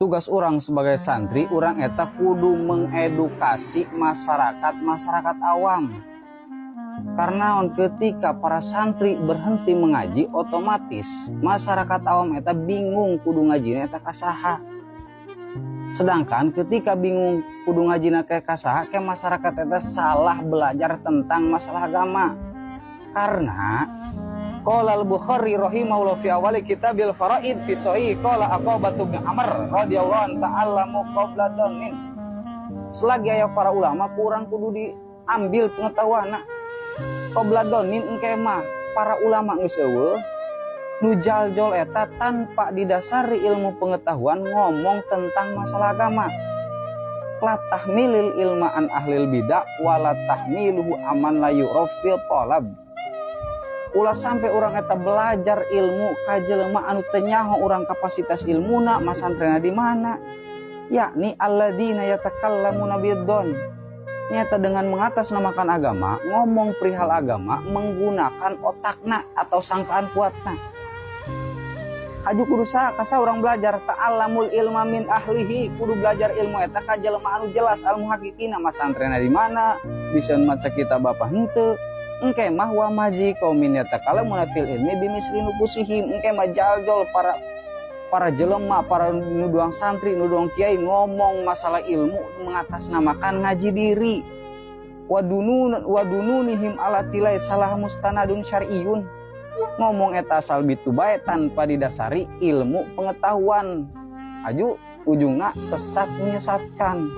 Tugas urang sebagai santri, urang eta kudu mengedukasi masyarakat, masyarakat awam. Karena ketika para santri berhenti mengaji, otomatis masyarakat awam eta bingung kudu ngaji eta kasaha. Sedangkan ketika bingung kudu ngaji ka kasaha, ke masyarakat eta salah belajar tentang masalah agama. Karena قال البخاري رحمه الله في أول كتاب الفرائض في صحيح قال عقبة bin Amr رضي الله عنه تعلموا قبل ظن. Selagi aya para ulama, kurang kudu diambil pengetahuan. قبل ظن, engke mah para ulama geus euweuh, nu jaljol eta tanpa didasari ilmu pengetahuan ngomong tentang masalah agama. لا تحمل العلم عن أهل البدع ولا تحمله عمن لا يعرف في الطلب. Ulah sampai urang eta belajar ilmu ka jelema anu teu nyaho urang kapasitas ilmuna, masantrena di mana, yakni الذين يتكلمون بالظن, nyata dengan mengatasnamakan agama, ngomong perihal agama menggunakan otakna atau sangkaan kuatna. Haju kudu saha, ka saha urang belajar? تعلموا العلم من أهله, kudu belajar ilmu eta ka jelema anu jelas المحققين, masantrena di mana, bisa maca kitab apa henteu. Engke mah ومزي قوم يتكلمون في العلم بمثل نفوسهم. Engke mah jaljol para para jelema, para nuduang santri, nuduang kiai ngomong masalah ilmu mengatasnamakan ngaji diri. وظنون وظنونهم التي ليس لها مستند شرعي. Ngomong eta asal bitu bae tanpa didasari ilmu pengetahuan. Aju ujungna sesat, menyesatkan.